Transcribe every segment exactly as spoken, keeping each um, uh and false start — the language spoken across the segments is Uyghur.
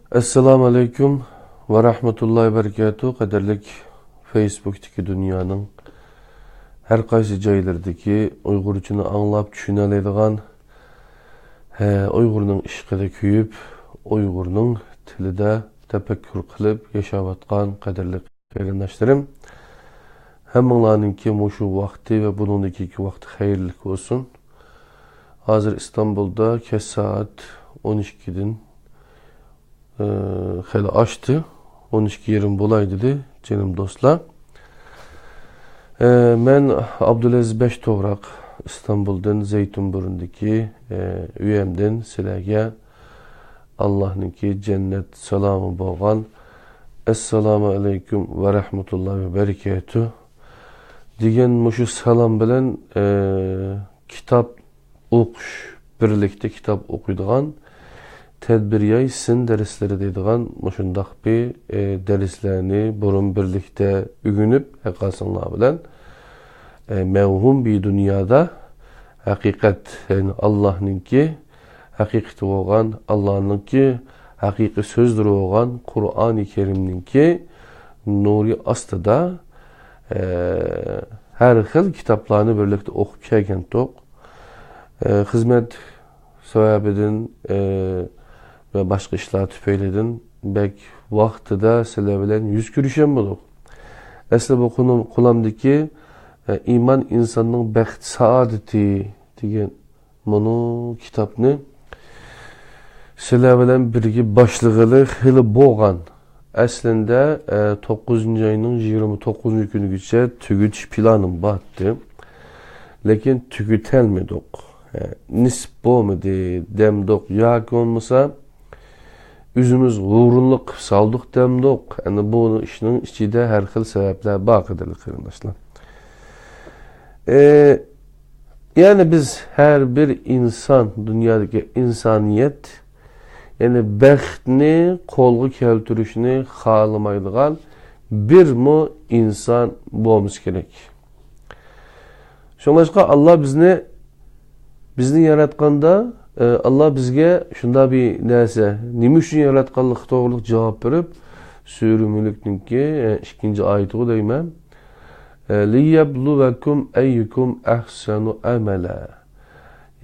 ئەسسالامۇ ئەلەيكۇم ۋە رەھمەتۇللاھى ۋە بەرىكاتۇھ. قەدىرلىك فېيسبۇكتىكى دۇنيانىڭ ھەر قايسى جايلىرىدىكى ئۇيغۇرچىنى ئاڭلاپ چۈشىنەلەيدىغان، ھە، ئۇيغۇرنىڭ ئىشقىدا كۆيۈپ، ئۇيغۇرنىڭ تىلىدا تەپەككۇر قىلىپ ياشاۋاتقان قەدىرلىك قېرىنداشلىرىم، ھەممىڭلارنىڭكى مۇشۇ ۋاقتى ۋە بۇنىڭدىن كېيىنكى ۋاقتى خەيرلىك بولسۇن. ھازىر ئىستانبۇلدا كەچ سائەت ئون ئىككىدىن، ئە، خېلى ئاشتى. ئون ئىككى يېرىم بولاي دېدى، جېنىم دوستلار. ئە، مەن ئابدۇلئەزىز بەش توغراق، ئىستانبۇلدىن، زەيتۇنبۇرۇندىكى، ئە، ئۆيەمدىن سىلەرگە ئاللاھنىڭكى جەننەت سالامى بولغان، ئەسسالامۇ ئەلەيكۇم ۋە رەھمەتۇللاھى ۋە بەرىكاتۇھ دېگەن مۇشۇ سالام بىلەن، ئە، كىتاب ئوقۇش، بىرلىكتە كىتاب ئوقۇيدىغان تەدبىر ياي سىن دەرسلىرى دەيدىغان مۇشۇنداق بىر، ئە، دەرسلەرنى بۇرۇن بىرلىكتە ئۆگىنىپ، ھەققاسىڭلار بىلەن، ئە، مەۋھۇم بىر دۇنيادا ھەقىقەت، يەنى ئاللاھنىڭكى ھەقىقىتى بولغان، ئاللانىڭكى ھەقىقىي سۆزلىرى بولغان قۇرئانى كەرىمنىڭكى نۇرى ئاستىدا، ئە، ھەر خىل كىتابلارنى بىرلىكتە ئوقۇپ كەلگەنتۇق. ئە، خىزمەت سەۋەبىدىن، ئە، ۋە باشقا ئىشلار تۈپەيلىدىن بەك ۋاقتىدا سىلەر بىلەن يۈز كۆرۈشەلمىدۇق. ئەسلى بۇ قۇلۇم-، قۇلامدىكى، ئە، ئىمان ئىنساننىڭ بەخت سائادىتى دېگەن مۇنۇ كىتابنى سىلەر بىلەن بىرگە باشلىغىلى خېلى بولغان. ئەسلىندە، ئە، توققۇزىنچى ئاينىڭ يىگىرمە توققۇزىنچى كۈنىگىچە تۈگىتىش پىلانىم بارتتى. لېكىن تۈگىتەلمىدۇق. ئە، نېسىپ بولمىدى دەمدۇق ياكى بولمىسا ئۆزىمىز ھۇرۇنلۇق قىلىپ سالدۇق دەمدۇق. ئەنە بۇ ئىشنىڭ ئىچىدە ھەر خىل سەۋەبلەر بار، قەدىرلىك قېرىنداشلار. ئە، يەنى بىز ھەر بىر ئىنسان، دۇنيادىكى ئىنسانىيەت، يەنى بەختنى قولغا كەلتۈرۈشنى خالىمايدىغان بىرمۇ ئىنسان بولمىسا كېرەك. شۇڭلاشقا ئاللا بىزنى، بىزنى ياراتقاندا، ئە، ئاللا بىزگە شۇنداق بىر نەرسە، نېمە ئۈچۈن ياراتقانلىقى توغرىلىق جاۋاب بېرىپ، سۈرە مۈلۈكنىڭكى، ئە، ئىككىنچى ئايىتىغۇ دەيمەن. ئە، لىيەبلۇۋەكۇم ئەييۇكۇم ئەھسەنۇ ئەمەلە.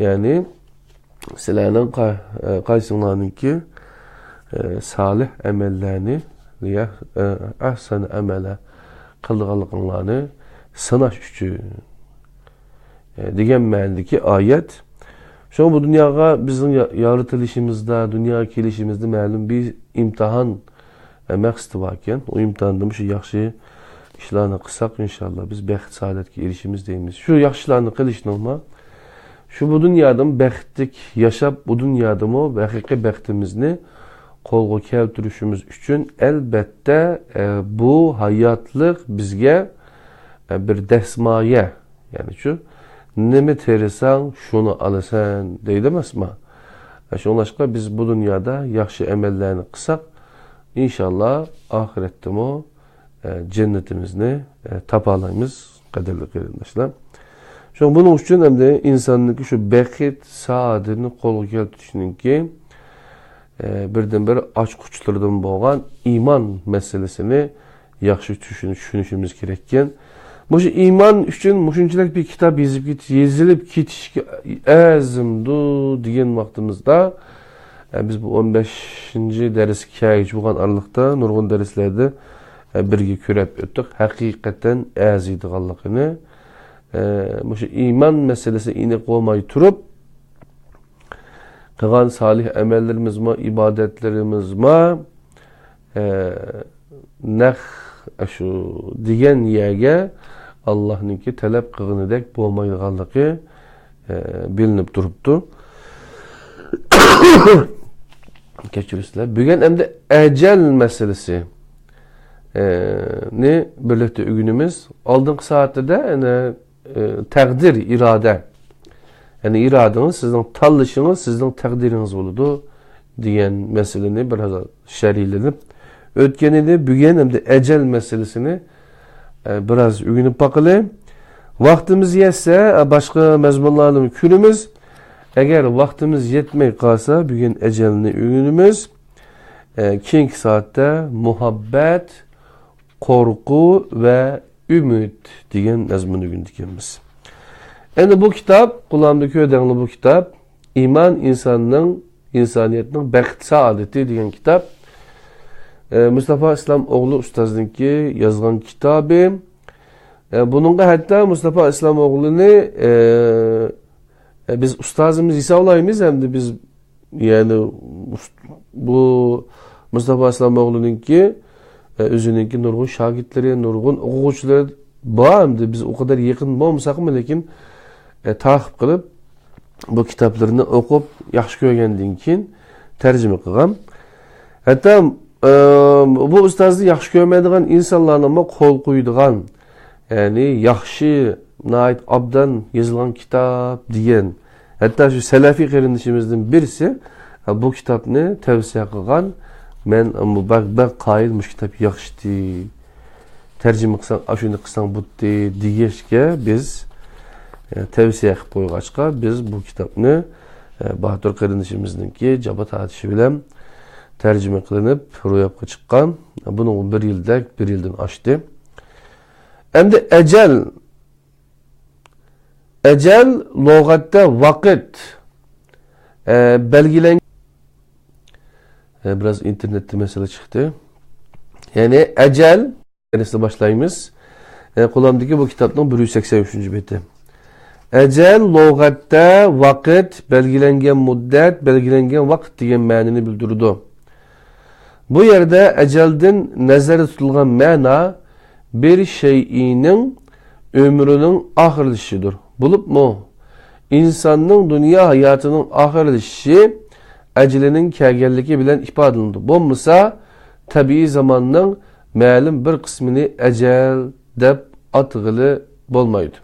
يەنى، سىلەرنىڭ قا-، ئە، قايسىڭلارنىڭكى، ئە، سالىھ ئەمەللەرنى، لىيە-، ئە، ئەھسەنۇ ئەمەلە قىلىدىغانلىقىڭلارنى سىناش ئۈچۈن، ئە، دېگەن مەنىدىكى ئايەت. شۇڭا بۇ دۇنياغا بىزنىڭ يا-، يارىتىلىشىمىزدا، دۇنياغا كېلىشىمىزدە مەلۇم بىر ئىمتىھان، ئە، مەقسىتى باركەن. ئۇ ئىمتىھاندا مۇشۇ ياخشى ئىشلارنى قىلساق، ئىنشاللا بىز بەخت سائادەتكە ئېرىشىمىز دەيمىز. شۇ ياخشى ئىشلارنى قىلىشنىڭمۇ، شۇ بۇ دۇنيادىمۇ بەختلىك ياشاپ، بۇ دۇنيادىمۇ ھەقىقىي بەختىمىزنى قولغا كەلتۈرۈشىمىز ئۈچۈن، ئەلبەتتە، ئە، بۇ ھاياتلىق بىزگە، ئە، بىر دەسمايە، يەنى شۇ، نېمە تېرىساڭ، شۇنى ئالىسەن، دەيدۇ ئەمەسما؟ ئە، شۇڭلاشقا بىز بۇ دۇنيادا ياخشى ئەمەللەرنى قىلساق، ئىنشاللا ئاخىرەتتىمۇ ئە، جەننىتىمىزنى، ئە، تاپالايمىز، قەدىرلىك قېرىنداشلار. شۇڭا بۇنىڭ ئۈچۈن ئەمدى ئىنساننىڭكى شۇ بەخت سائادىتىنى قولغا كەلتۈرۈشنىڭكى، ئە، بىردىنبىر ئاچقۇچلىرىدىن بولغان ئىمان مەسىلىسىنى ياخشى چۈشىنىش، چۈشىنىشىمىز كېرەككەن. مۇشۇ ئىمان ئۈچۈن مۇشۇنچىلىك بىر كىتاب يېزىپ كېتىش، يېزىلىپ كېتىشكە ئەرزىمدۇ دېگەن ۋاقتىمىزدا، ئە، بىز بۇ ئون بەشىنچى دەرسكە كەلگۈچە بولغان ئارىلىقتا نۇرغۇن دەرسلەردە، ئە، بىرگە كۆرۈپ ئۆتتۇق. ھەقىقەتەن ئەرزىيدىغانلىقىنى، ئە، مۇشۇ ئىمان مەسىلىسى ئېنىق بولماي تۇرۇپ، قىلغان سالىھ ئەمەللىرىمىزمۇ، ئىبادەتلىرىمىزمۇ، ئە، نەق شۇ دېگەن يەرگە ئاللاھنىڭكى تەلەپ قىلغىنىدەك بولمايدىغانلىقى، ئە، بىلىنىپ تۇرۇپتۇ. كەچۈرۈڭلار. بۈگۈن ئەمدى ئەجەل مەسىلىسى، ئە، نى بىرلىكتە ئۆگىنىمىز. ئالدىنقى سائەتتە، ئەنە، ئە، تەقدىر، ئىرادە. يەنى ئىرادىڭىز، سىزنىڭ تاللىشىڭىز، سىزنىڭ تەقدىرىڭىز بولىدۇ دېگەن مەسىلىنى بىر شەرھلىنىپ ئۆتكەن ئىدى. بۈگۈن ئەمدى ئەجەل مەسىلىسىنى، ئە، بىراز ئۆگىنىپ باقىلى. ۋاقتىمىز يەتسە، ئە، باشقا مەزمۇنلارنىمۇ كۆرىمىز. ئەگەر ۋاقتىمىز يەتمەي قالسا، بۈگۈن ئەجەلنى ئۆگىنىمىز. ئە، كېيىنكى سائەتتە مۇھەببەت، قورقۇ ۋە ئۈمىد دېگەن مەزمۇننى ئۆگىنىدىكەنمىز. ئەمدى بۇ كىتاب، قولۇمدىكى كۆردۈڭلار بۇ كىتاب، ئىمان ئىنساننىڭ، ئىنسانىيەتنىڭ بەخت سائادىتى دېگەن كىتاب. ئە، مۇستافا ئىسلام ئوغلى ئۇستازنىڭكى يازغان كىتابى. ئە، بۇنىڭغا ھەتتا مۇستافا ئىسلام ئوغلىنى، ئە، ئە، بىز ئۇستازىمىز ھېسابلايمىز، ھەمدە بىز، يەنى، ئۇست-، بۇ مۇستافا ئىسلام ئوغلىنىڭكى، ئە، ئۆزىنىڭكى نۇرغۇن شاگىرتلىرى، نۇرغۇن ئوقۇغۇچىلىرى بار، ھەمدە بىز ئۇ قەدەر يېقىن بولمىساقمۇ، لېكىن، ئە، تاقىپ قىلىپ، بۇ كىتابلىرىنى ئوقۇپ، ياخشى كۆرگەندىن كېيىن تەرجىمە قىلغان. ھەتتا، ئە، بۇ ئۇستازنى ياخشى كۆرمەيدىغان ئىنسانلارنىڭمۇ قول قويىدىغان، يەنى ياخشى، ناھايىتى ئابدان يېزىلغان كىتاب دېگەن، ھەتتا شۇ سەلەفىي قېرىندىشىمىزدىن بىرسى، ئە، بۇ كىتابنى تەۋسىيە قىلغان. مەن، ئە، بەك، بەك قايىل، مۇشۇ كىتاب ياخشىتى. تەرجىمە قىلساڭ، ئاشۇنى قىلساڭ بوتتى دېگەچكە، بىز، ئە، تەۋسىيە قىلىپ قويغاچقا، بىز بۇ كىتابنى، ئە، باتۇر قېرىندىشىمىزنىڭكى جاپا تارتىشى بىلەن تەرجىمە قىلىنىپ، روياپقا چىققان. بۇنىڭغا بىر يىلدەك، بىر يىلدىن ئاشتى. ئەمدى ئەجەل. ئەجەل لۇغەتتە ۋاقىت، ئە، بەلگىلەنگەن. ئە، بىراز ئىنتېرنېتتە مەسىلە چىقتى. يەنى ئەجەل، ئەمدى باشلايمىز. ئە، قولۇمدىكى بۇ كىتابنىڭ بىر يۈز سەكسەن ئۈچىنچى بېتى. ئەجەل لۇغەتتە ۋاقىت، بەلگىلەنگەن مۇددەت، بەلگىلەنگەن ۋاقىت دېگەن مەنىنى بىلدۈرىدۇ. بۇ يەردە ئەجەلدىن نەزەردە تۇتۇلغان مەنا بىر شەيئىنىڭ ئۆمرىنىڭ ئاخىرلىشىشىدۇر. بولۇپمۇ ئىنساننىڭ دۇنيا ھاياتىنىڭ ئاخىرلىشىشى ئەجىلىنىڭ كەلگەنلىكى بىلەن ئىپادىلىنىدۇ. بولمىسا، تەبىئىي زاماننىڭ مەلۇم بىر قىسمىنى ئەجەل دەپ ئاتىغىلى بولمايدۇ.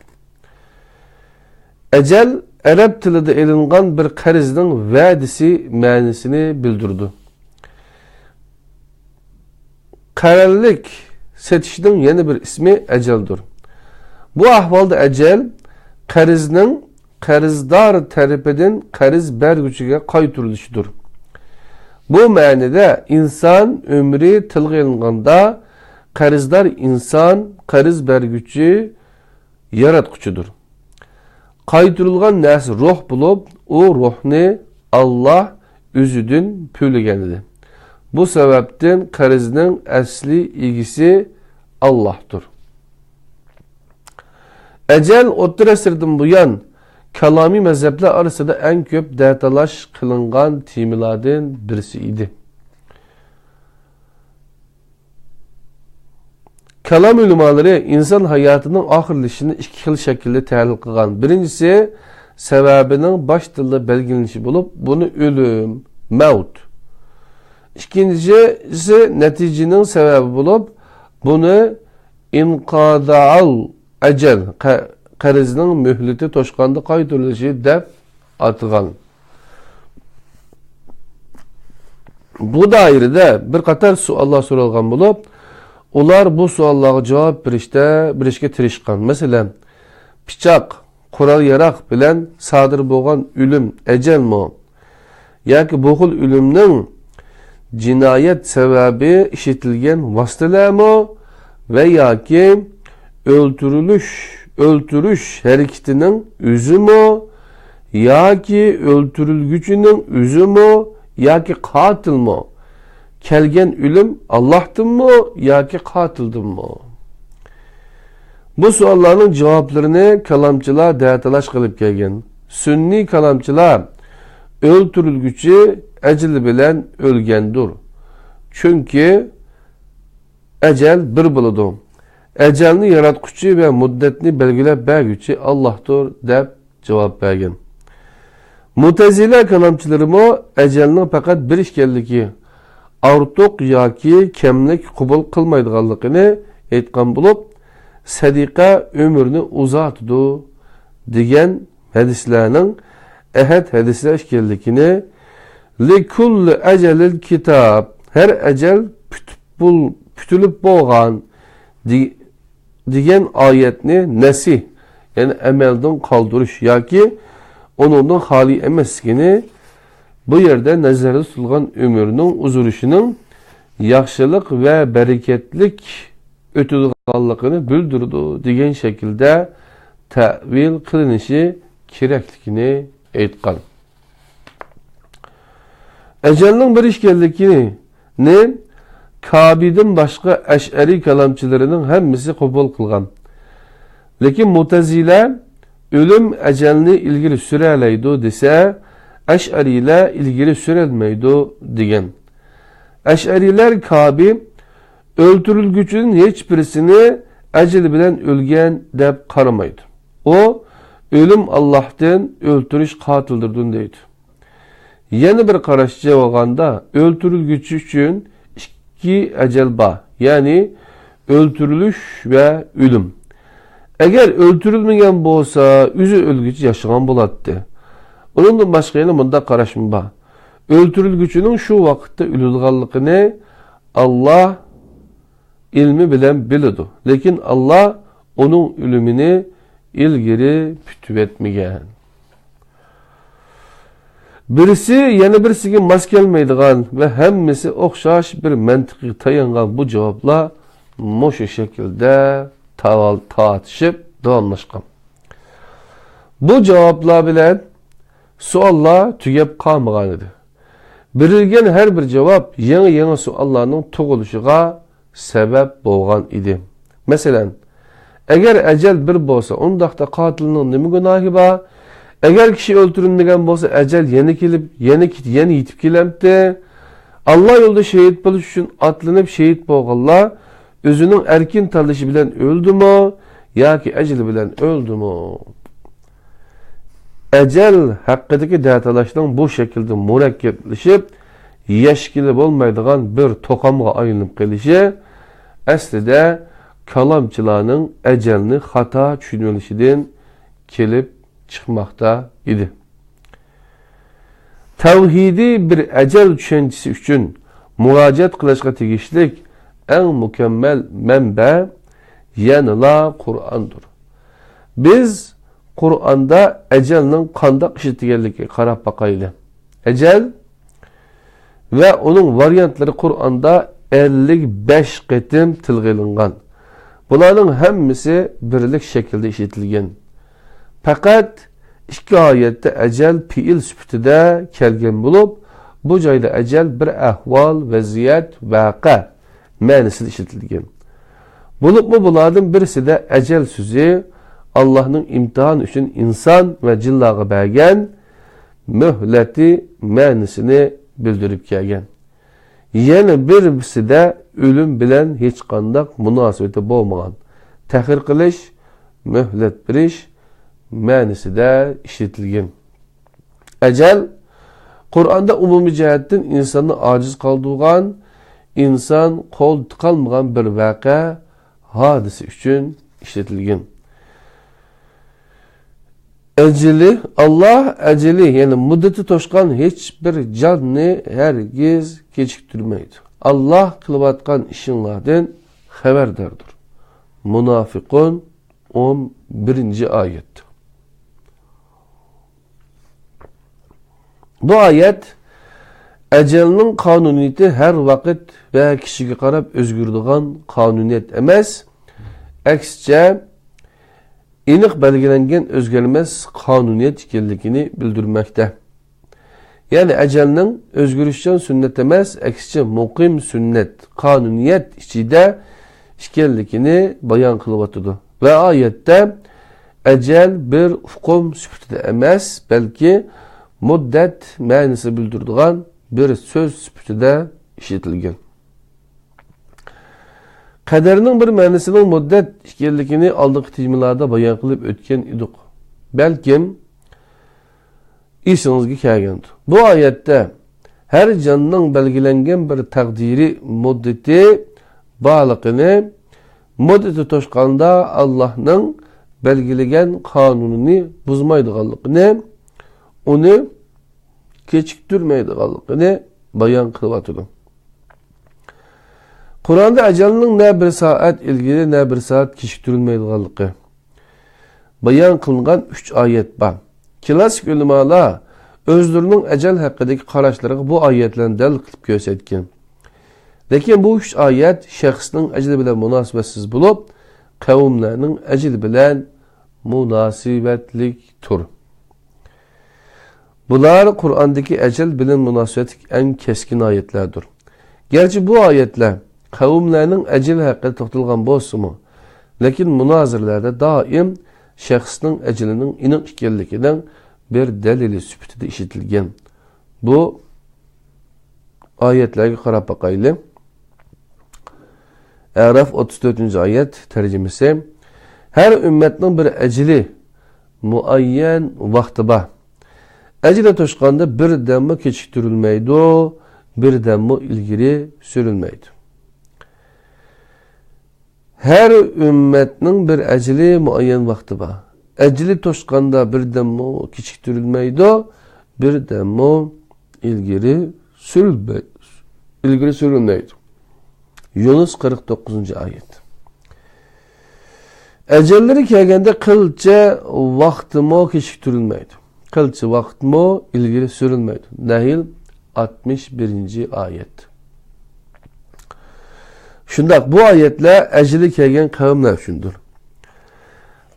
ئەجەل ئەرەب تىلىدا ئېلىنغان بىر قەرزنىڭ ۋەدىسى مەنىسىنى بىلدۈرىدۇ. قەرەللىك سېتىشنىڭ يەنە بىر ئىسمى ئەجەلدۇر. بۇ ئەھۋالدا ئەجەل قەرزنىڭ قەرزدار تەرىپىدىن قەرز بەرگۈچىگە قايتۇرۇلۇشىدۇر. بۇ مەنىدە ئىنسان ئۆمرى تىلغا ئېلىنغاندا، قەرزدار ئىنسان، قەرز بەرگۈچى ياراتقۇچىدۇر. قايتۇرۇلغان نەرسە روھ بولۇپ، ئۇ روھنى ئاللاھ ئۆزىدىن پۈۋلىگەنىدى. بۇ سەۋەبتىن قەرزنىڭ ئەسلىي ئىگىسى ئاللاھتۇر. ئەجەل ئوتتۇرا ئەسىردىن بۇيان كالامىي مەزھەپلەر ئارىسىدا ئەڭ كۆپ دەتالاش قىلىنغان تېمىلاردىن بىرسى ئىدى. كالام ئۆلىمالىرى ئىنسان ھاياتىنىڭ ئاخىرلىشىشىنى ئىككى خىل شەكىلدە تەھلىل قىلغان. بىرىنچىسى، سەۋەبىنىڭ باش تىلدا بەلگىلىنىشى بولۇپ، بۇنى ئۆلۈم، مەۋت. ئىككىنچىسى، نەتىجىنىڭ سەۋەبى بولۇپ، بۇنى ئىنقىزائۇل ئەجەل، قە-، قەرزنىڭ مۆھلىتى توشقاندا قايتۇرۇلۇشى دەپ ئاتىغان. بۇ دائىرىدە بىر قاتار سوئاللار سورالغان بولۇپ، ئۇلار بۇ سوئاللارغا جاۋاب بېرىشتە، بېرىشكە تىرىشقان. مەسىلەن، پىچاق، قورال-ياراق بىلەن سادىر بولغان ئۆلۈم ئەجەلمۇ؟ ياكى بۇ خىل ئۆلۈمنىڭ جىنايەت سەۋەبى ئىشلىتىلگەن ۋاسىتىلەرمۇ ۋە ياكى ئۆلتۈرۈلۈش، ئۆلتۈرۈش ھەرىكىتىنىڭ ئۆزىمۇ ياكى ئۆلتۈرۈلگۈچىنىڭ ئۆزىمۇ ياكى قاتىلمۇ؟ كەلگەن ئۆلۈم ئاللاھتىنمۇ ياكى قاتىلدىنمۇ؟ بۇ سوئاللارنىڭ جاۋابلىرىنى كالامچىلار دەتالاش قىلىپ كەلگەن. سۈنئىي كالامچىلار ئۆلتۈرۈلگۈچى ئەجىلى بىلەن ئۆلگەندۇر. چۈنكى ئەجەل بىر بولىدۇ. ئەجەلنى ياراتقۇچى ۋە مۇددەتنى بەلگىلەپ بەرگۈچى ئاللاھتۇر، دەپ جاۋاب بەرگەن. مۇتەزىلە كالامچىلىرىمۇ ئەجەلنىڭ پەقەت بىر ئىكەنلىكى، ئارتۇق ياكى كەملىك قوبۇل قىلمايدىغانلىقىنى ئېيتقان بولۇپ، سەدىقە ئۆمۈرنى ئۇزارتىدۇ دېگەن ھەدىسلەرنىڭ ئەھەد ھەدىسلەر ئىكەنلىكىنى، لىكۇللى ئەجەلىل كىتاب، ھەر ئەجەل پۈتۈپ بول-، پۈتۈلۈپ بولغان، دې-، دېگەن ئايەتنى نەسىھ، يەنى ئەمەلدىن قالدۇرۇش ياكى ئۇنىڭدىن خالىي ئەمەسلىكىنى، بۇ يەردە نەزەردە تۇتۇلغان ئۆمۈرنىڭ ئۇزىرىشىنىڭ ياخشىلىق ۋە بەرىكەتلىك ئۆتىدىغانلىقىنى بىلدۈرىدۇ دېگەن شەكىلدە تەئۋىل قىلىنىشى كېرەكلىكىنى ئېيتقان. ئەجەلنىڭ بىر ئىكەنلىكىنى كابىدىن باشقا ئەشئەرىي كالامچىلىرىنىڭ ھەممىسى قوبۇل قىلغان. لېكىن مۇتەزىلە ئۆلۈم ئەجەلنى ئىلگىرى سۈرەلەيدۇ دېسە، ئەشئەرىيلەر ئىلگىرى سۈرەلمەيدۇ دېگەن. ئەشئەرىيلەر كابى ئۆلتۈرۈلگۈچىدىن ھېچ بىرسىنى ئەجىلى بىلەن ئۆلگەن دەپ قارىمايدۇ. ئۇ ئۆلۈم ئاللاھتىن، ئۆلتۈرۈش قاتىلدىردىن دەيدۇ. يەنە بىر قاراشچە بولغاندا، ئۆلتۈرۈلگۈچى ئۈچۈن ئىككى ئەجەل بار، يەنى ئۆلتۈرۈلۈش ۋە ئۆلۈم. ئەگەر ئۆلتۈرۈلمىگەن بولسا، ئۆزى ئۆلگۈچە ياشىغان بولاتتى. ئۇنىڭدىن باشقا يەنە مۇنداق قاراشمۇ بار. ئۆلتۈرۈلگۈچىنىڭ شۇ ۋاقىتتا ئۆلىدىغانلىقىنى ئاللا ئىلمى بىلەن بىلىدۇ. لېكىن ئاللا ئۇنىڭ ئۆلۈمىنى ئىلگىرى پۈتۈۋەتمىگەن. بىرسى يەنە بىرسىگە ماس كەلمەيدىغان ۋە ھەممىسى ئوخشاش بىر مەنتىققە تايانغان بۇ جاۋابلار مۇشۇ شەكىلدە تاۋال تارتىشىپ داۋاملاشقان. بۇ جاۋابلار بىلەن سوئاللار تۈگەپ قالمىغان ئىدى. بېرىلگەن ھەر بىر جاۋاب يېڭى-يېڭى سوئاللارنىڭ تۇغۇلۇشىغا سەۋەب بولغان ئىدى. مەسىلەن، ئەگەر ئەجەل بىر بولسا، ئۇنداقتا قاتىلنىڭ نېمە گۇناھى بار؟ ئەگەر كىشى ئۆلتۈرۈلمىگەن بولسا، ئەجەل يەنە كېلىپ، يەنە كېت-، يەنە يېتىپ كېلەمتى؟ ئاللا يولىدا شېھىت بولۇش ئۈچۈن ئاتلىنىپ شېھىت بولغانلار ئۆزىنىڭ ئەركىن تاللىشى بىلەن ئۆلدىمۇ ياكى ئەجىلى بىلەن ئۆلدىمۇ؟ ئەجەل ھەققىدىكى دەتالاشنىڭ بۇ شەكىلدە مۇرەككەپلىشىپ، يەشكىلى بولمايدىغان بىر توقۇمغا ئايلىنىپ قېلىشى ئەسلىدە كالامچىلارنىڭ ئەجەلنى خاتا چۈشىنىۋېلىشىدىن كېلىپ چىقماقتا ئىدى. تەۋھىدىي بىر ئەجەل چۈشەنچىسى ئۈچۈن مۇراجىئەت قىلىشقا تېگىشلىك ئەڭ مۇكەممەل مەنبە يەنىلا قۇرئاندۇر. بىز قۇرئاندا ئەجەلنىڭ قانداق ئىشلىتىلگەنلىكىگە قاراپ باقايلى. ئەجەل ۋە ئۇنىڭ ۋارىيانتلىرى قۇرئاندا ئەللىك بەش قېتىم تىلغا ئېلىنغان. بۇلارنىڭ ھەممىسى بىرلىك شەكىلدە ئىشلىتىلگەن. پەقەت ئىككى ئايەتتە ئەجەل پېئىل سۈپىتىدە كەلگەن بولۇپ، بۇ جايدا ئەجەل بىر ئەھۋال، ۋەزىيەت، ۋەقە مەنىسىدە ئىشلىتىلگەن. بولۇپمۇ بۇلاردىن بىرسىدە ئەجەل سۆزى ئاللاھنىڭ ئىمتىھان ئۈچۈن ئىنسان ۋە جىنلارغا بەرگەن مۆھلىتى مەنىسىنى بىلدۈرۈپ كەلگەن. يەنە بىرسىدە ئۆلۈم بىلەن ھېچقانداق مۇناسىۋىتى بولمىغان، تەخىر قىلىش، مۆھلەت بېرىش مەنىسىدە ئىشلىتىلگەن. ئەجەل قۇرئاندا ئومۇمىي جەھەتتىن ئىنساننى ئاجىز قالدۇرغان، ئىنسان قول تىقالمىغان بىر ۋەقە، ھادىسە ئۈچۈن ئىشلىتىلگەن. ئەجىلى، ئاللا ئەجىلى، يەنى مۇددىتى توشقان ھېچ بىر جاننى ھەرگىز كېچىكتۈرمەيدۇ. ئاللا قىلىۋاتقان ئىشىڭلاردىن خەۋەرداردۇر. مۇنافىقۇن، ئون بىرىنچى ئايەت. بۇ ئايەت ئەجەلنىڭ قانۇنىيىتى ھەر ۋاقىت ۋە كىشىگە قاراپ ئۆزگىرىدىغان قانۇنىيەت ئەمەس، ئەكسىچە، ئېنىق بەلگىلەنگەن ئۆزگەرمەس قانۇنىيەت ئىكەنلىكىنى بىلدۈرمەكتە. يەنى ئەجەلنىڭ ئۆزگىرىشچان سۈننەت ئەمەس، ئەكسىچە مۇقىم سۈننەت، قانۇنىيەت ئىچىدە ئىكەنلىكىنى بايان قىلىۋاتىدۇ. ۋە ئايەتتە ئەجەل بىر ئۇقۇم سۈپىتىدە ئەمەس، بەلكى مۇددەت مەنىسىنى بىلدۈرىدىغان بىر سۆز سۈپىتىدە ئىشلىتىلگەن. قەدەرنىڭ بىر مەنىسىنىڭ مۇددەت ئىكەنلىكىنى ئالدىنقى تېمىلاردا بايان قىلىپ ئۆتكەن ئىدۇق. بەلكىم ئېسىڭىزگە كەلگەندۇر. بۇ ئايەتتە ھەر جاننىڭ بەلگىلەنگەن بىر تەقدىرى، مۇددىتى بارلىقىنى، مۇددىتى توشقاندا ئاللاھنىڭ بەلگىلىگەن قانۇنىنى بۇزمايدىغانلىقىنى، ئۇنى كېچىكتۈرمەيدىغانلىقىنى بايان قىلىۋاتىدۇ. قۇرئاندا ئەجەلنىڭ نە بىر سائەت ئىلگىرى، نە بىر سائەت كېچىكتۈرۈلمەيدىغانلىقى بايان قىلىنغان ئۈچ ئايەت بار. كلاسسىك ئۆلىمالار ئۆزلىرىنىڭ ئەجەل ھەققىدىكى قاراشلىرىغا بۇ ئايەتلەرنى دەلىل قىلىپ كۆرسەتكەن. لېكىن بۇ ئۈچ ئايەت شەخسنىڭ ئەجىلى بىلەن مۇناسىۋەتسىز بولۇپ، قەۋملەرنىڭ ئەجىلى بىلەن مۇناسىۋەتلىكتۇر. بۇلار قۇرئاندىكى ئەجەل بىلەن مۇناسىۋەتلىك ئەڭ كەسكىن ئايەتلەردۇر. گەرچە بۇ ئايەتلەر قەۋملەرنىڭ ئەجىلى ھەققىدە توختالغان بولسىمۇ، لېكىن مۇنازىرىلەردە دائىم شەخسنىڭ ئەجىلىنىڭ ئېنىق ئىكەنلىكىنىڭ بىر دەلىلى سۈپىتىدە ئىشلىتىلگەن. بۇ ئايەتلەرگە قاراپ باقايلى. ئەراف ئوتتۇز تۆتىنچى ئايەت تەرجىمىسى. ھەر ئۈممەتنىڭ بىر ئەجىلى، مۇئەييەن ۋاقتى بار. ئەجىلى توشقاندا بىردەممۇ كېچىكتۈرۈلمەيدۇ، بىردەممۇ ئىلگىرى سۈرۈلمەيدۇ. ھەر ئۈممەتنىڭ بىر ئەجىلى، مۇئەييەن ۋاقتى بار. ئەجىلى توشقاندا بىردەممۇ كېچىكتۈرۈلمەيدۇ، بىردەممۇ ئىلگىرى سۈرۈلمەي-، ئىلگىرى سۈرۈلمەيدۇ. يۇنۇس قىرىق توققۇزىنچى ئايەت. ئەجەللىرى كەلگەندە قىلچە ۋاقتىمۇ كېچىكتۈرۈلمەيدۇ. قىلچە ۋاقىتمۇ ئىلگىرى سۈرۈلمەيدۇ. نەھل ئاتمىش بىرىنچى ئايەت. شۇنداق، بۇ ئايەتلەر ئەجىلى كەلگەن قەۋملەر ئۈچۈندۇر.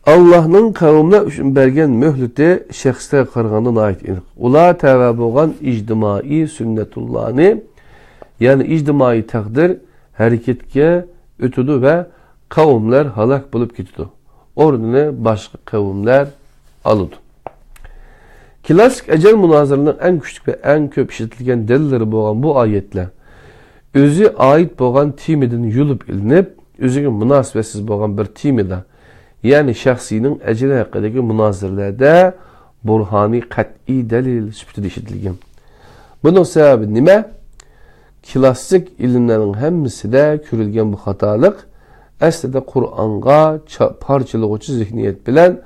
ئاللاھنىڭ قەۋملەر ئۈچۈن بەرگەن مۆھلىتى شەخسلەرگە قارىغاندا ناھايىتى ئېنىق. ئۇلار تەۋە بولغان ئىجتىمائىي سۈننەتۇللانى، يەنى ئىجتىمائىي تەقدىر ھەرىكەتكە ئۆتىدۇ ۋە قەۋملەر ھالاك بولۇپ كېتىدۇ. ئورنىنى باشقا قەۋملەر ئالىدۇ. كلاسسىك ئەجەل مۇنازىرىنىڭ ئەڭ كۈچلۈك ۋە ئەڭ كۆپ ئىشلىتىلگەن دەلىللىرى بولغان بۇ ئايەتلەر ئۆزى ئائىت بولغان تېمىدىن يۇلۇپ ئېلىنىپ، ئۆزىگە مۇناسىۋەتسىز بولغان بىر تېمىدا، يەنى شەخسىينىڭ ئەجىلى ھەققىدىكى مۇنازىرىلەردە بۇرھانى قەتئىي دەلىل سۈپىتىدە ئىشلىتىلگەن. بۇنىڭ سەۋەبى نېمە؟ كلاسسىك ئىلىملەرنىڭ ھەممىسىدە كۆرۈلگەن بۇ خاتالىق ئەسلىدە قۇرئانغا چا-، پارچىلىغۇچى زېھنىيەت بىلەن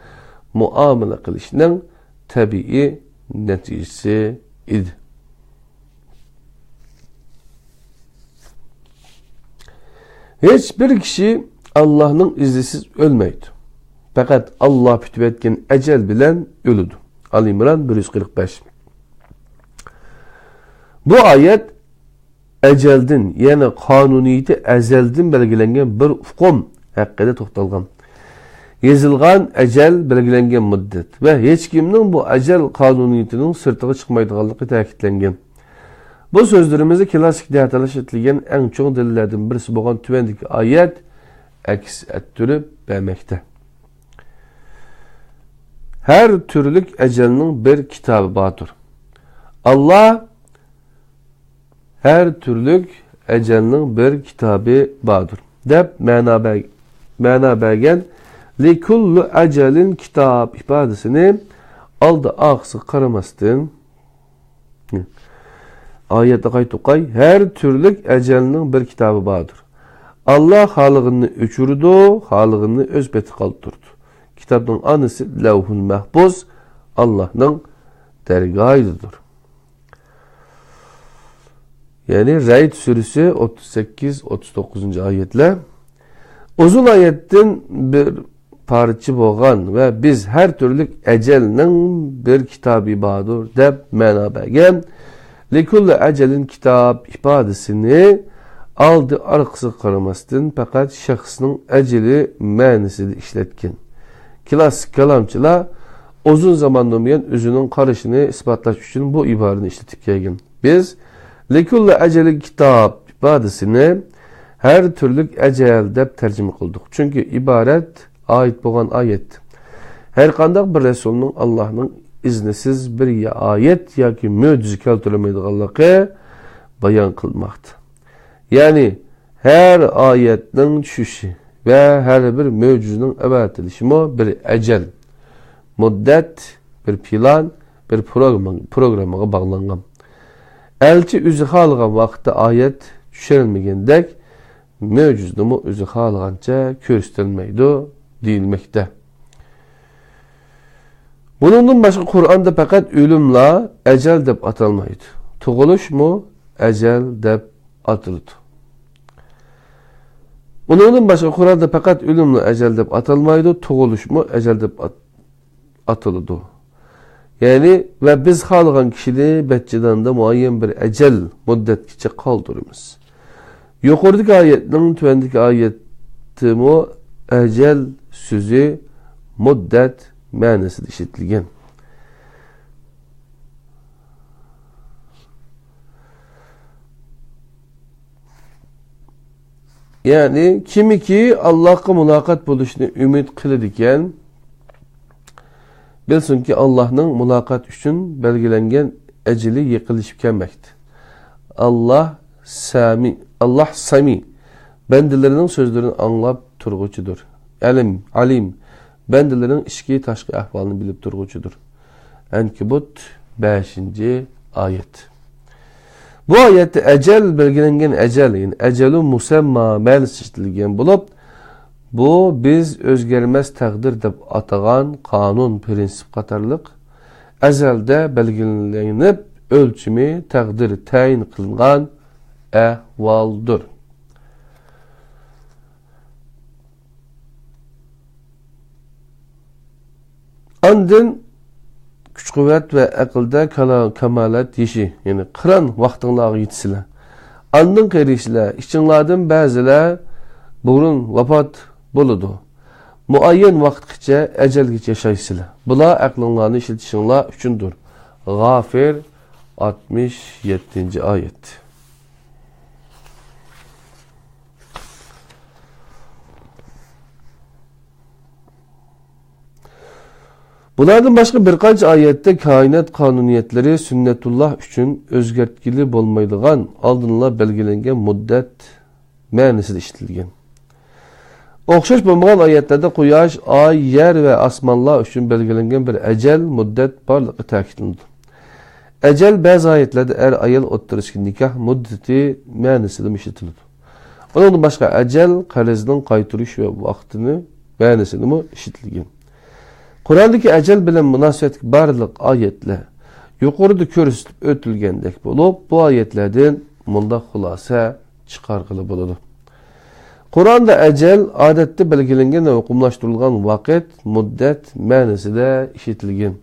مۇئامىلە قىلىشنىڭ تەبىئىي نەتىجىسى ئىدى. ھېچ بىر كىشى ئاللاھنىڭ ئىزنىسىز ئۆلمەيدۇ. پەقەت ئاللاھ پۈتۈۋەتكەن ئەجەل بىلەن ئۆلىدۇ. ئال ئىمران بىر يۈز قىرىق بەش. بۇ ئايەت ئەجەلدىن، يەنى قانۇنىيىتى ئەزەلدىن بەلگىلەنگەن بىر ئۇقۇم ھەققىدە توختالغان. يېزىلغان ئەجەل بەلگىلەنگەن مۇددەت ۋە ھېچكىمنىڭ بۇ ئەجەل قانۇنىيىتىنىڭ سىرتىغا چىقمايدىغانلىقى تەكىتلەنگەن. بۇ سۆزلىرىمىزدە كلاسسىك دەھرلەردە ئىشلىتىلگەن ئەڭ چوڭ دەلىللەردىن بىرسى بولغان تۆۋەندىكى ئايەت ئەكس ئەتتۈرۈپ بەرمەكتە. ھەر تۈرلۈك ئەجەلنىڭ بىر كىتابى باردۇر. ئاللاھ ھەر تۈرلۈك ئەجەلنىڭ بىر كىتابى باردۇر، دەپ مەنا بەر-، مەنا بەرگەن لىكۇللى ئەجەلىن كىتاب ئىپادىسىنى ئالدى ئارقىسىغا قارىماستىن، ئايەتنى قايتا ئوقاي، ھەر تۈرلۈك ئەجەلنىڭ بىر كىتابى باردۇر. ئاللاھ خالىغىنىنى ئۆچۈرىدۇ، خالىغىنىنى ئۆز پېتى قالدۇرىدۇ. كىتابنىڭ ئانىسى لەۋھۇل مەھپۇز، ئاللاھنىڭ دەرگاھىدىدۇر. يەنى رەئد سۈرىسى ئوتتۇز سەككىز، ئوتتۇز توققۇزىنچى ئايەتلەر. ئۇزۇن ئايەتتىن بىر پارچە بولغان ۋە بىز ھەر تۈرلۈك ئەجەلنىڭ بىر كىتابى باردۇر دەپ مەنا بەرگەن لىكۇللى ئەجەلىن كىتاب ئىپادىسىنى ئالدى ئارقىسىغا قارىماستىن پەقەت شەخسنىڭ ئەجىلى مەنىسىدە ئىشلەتكەن. كلاسسىك كالامچىلار ئۇزۇن زاماندىن بۇيان ئۆزىنىڭ قارىشىنى ئىسپاتلاش ئۈچۈن بۇ ئىبارىنى ئىشلىتىپ كەلگەن. بىز لىكۇللى ئەجەلىن كىتاب ئىپادىسىنى ھەر تۈرلۈك ئەجەل دەپ تەرجىمە قىلدۇق. چۈنكى ئىبارەت ئائىت بولغان ئايەت. ھەرقانداق بىر رەسۇلنىڭ ئاللاھنىڭ ئىزنىسىز بىر يا-، ئايەت ياكى مۆجىزە كەلتۈرەلمەيدىغانلىقى بايان قىلماقتا. يەنى ھەر ئايەتنىڭ چۈشۈشى ۋە ھەر بىر مۆجىزىنىڭ ئەۋەتىلىشىمۇ بىر ئەجەل، مۇددەت، بىر پىلان، بىر پروگرامما-، پروگراممىغا باغلانغان. ئەلچى ئۆزى خالىغان ۋاقىتتا ئايەت چۈشۈرەلمىگەندەك، مۆجىزىنىمۇ ئۆزى خالىغانچە كۆرسىتەلمەيدۇ دېيىلمەكتە. بۇنىڭدىن باشقا قۇرئاندا پەقەت ئۆلۈملا ئەجەل دەپ ئاتالمايدۇ. تۇغۇلۇشمۇ ئەجەل دەپ ئاتىلىدۇ. ئۇنىڭدىن باشقا قۇرئاندا پەقەت ئۆلۈملا ئەجەل دەپ ئاتالمايدۇ، تۇغۇلۇشمۇ ئەجەل دەپ ئات-، ئاتىلىدۇ. يەنى، ۋە بىز خالىغان كىشىنى بەدچىداندا مۇئەييەن بىر ئەجەل مۇددەتكىچە قالدۇرىمىز. يۇقىرىدىكى ئايەتنىڭ تۆۋەندىكى ئايەتتىمۇ ئەجەل سۆزى مۇددەت مەنىسىدە ئىشلىتىلگەن. يەنى، كىمكى ئاللاھقا مۇلاقات بولۇشنى ئۈمىد قىلىدىكەن، بىلسۇنكى، ئاللاھنىڭ مۇلاقات ئۈچۈن بەلگىلەنگەن ئەجىلى يېقىنلىشىپ كەلمەكتە. ئاللاھ سەمىي، ئاللاھ سەمىي، بەندىلىرىنىڭ سۆزلىرىنى ئاڭلاپ تۇرغۇچىدۇر. ئەلىم، ئالىم، بەندىلىرىنىڭ ئىچكى، تاشقى ئەھۋالىنى بىلىپ تۇرغۇچىدۇر. ئەنكەبۇت، بەشىنچى ئايەت. بۇ ئايەتتە ئەجەل، بەلگىلەنگەن ئەجەل، يەنى ئەجەلۇ مۇسەمما مەنىسى ئىشلىتىلگەن بولۇپ، بۇ بىز ئۆزگەرمەس تەقدىر دەپ ئاتىغان قانۇن، پرىنسىپ قاتارلىق ئەزەلدە بەلگىلىنىپ، ئۆلچىمى، تەقدىرى تەيىن قىلىنغان ئەھۋالدۇر. ئاندىن كۈچ-قۇۋۋەت ۋە ئەقىلدە كالا-، كامالەت يېشى، يەنى قىران ۋاقتىڭلارغا يېتىسىلەر. ئاندىن قېرىيسىلەر، ئىچىڭلاردىن بەزىلەر بۇرۇن ۋاپات بولىدۇ. مۇئەييەن ۋاقىتقىچە، ئەجەلگىچە ياشايسىلەر. بۇلار ئەقلىڭلارنى ئىشلىتىشىڭلار ئۈچۈندۇر. غافىر، ئاتمىش يەتتىنچى ئايەت. بۇلاردىن باشقا بىر قانچە ئايەتتە كائىنات قانۇنىيەتلىرى سۈننەتۇللا ئۈچۈن ئۆزگەرتكىلى بولمايدىغان، ئالدىنلا بەلگىلەنگەن مۇددەت مەنىسىدە ئىشلىتىلگەن. ئوخشاش بولمىغان ئايەتلەردە قۇياش، ئاي، يەر ۋە ئاسمانلار ئۈچۈن بەلگىلەنگەن بىر ئەجەل مۇددەت بارلىقى تەكىتلىنىدۇ. ئەجەل بەزى ئايەتلەردە ئەر-ئايال ئوتتۇرىسىدىكى نىكاھ مۇددىتى مەنىسىدىمۇ ئىشلىتىلىدۇ. ئۇنىڭدىن باشقا، ئەجەل قەرزنىڭ قايتۇرۇش ۋە ۋاقتىنى مەنىسىدىمۇ ئىشلىتىلگەن. قۇراندىكى ئەجەل بىلەن مۇناسىۋەتلىك بارلىق ئايەتلەر يۇقىرىدا كۆرسىتىپ ئۆتۈلگەندەك بولۇپ، بۇ ئايەتلەردىن مۇنداق خۇلاسە چىقارغىلى بولىدۇ. قۇرئاندا ئەجەل ئادەتتە بەلگىلەنگەن ۋە ئۇقۇملاشتۇرۇلغان ۋاقىت، مۇددەت مەنىسىدە ئىشلىتىلگەن.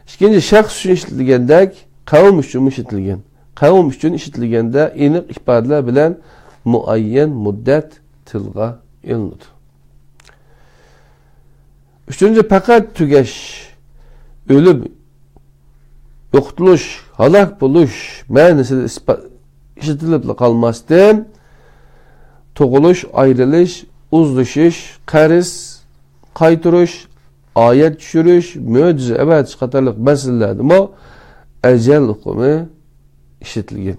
ئىككىنچى، شەخس ئۈچۈن ئىشلىتىلگەندەك، قەۋم ئۈچۈنمۇ ئىشلىتىلگەن. قەۋم ئۈچۈن ئىشلىتىلگەندە ئېنىق ئىپادىلەر بىلەن مۇئەييەن مۇددەت تىلغا ئېلىنىدۇ. ئۈچىنچى، پەقەت تۈگەش، ئۆلۈم، يوقىتىلىش، ھالاك بولۇش مەنىسىدە ئىسپا-، ئىشلىتىلىپلا قالماستىن، تۇغۇلۇش، ئايرىلىش، ئۇزلىشىش، قەرز قايتۇرۇش، ئايەت چۈشۈرۈش، مۆجىزە ئەۋەتىش قاتارلىق مەسىلىلەردىمۇ ئەجەل ئۇقۇمى ئىشلىتىلگەن.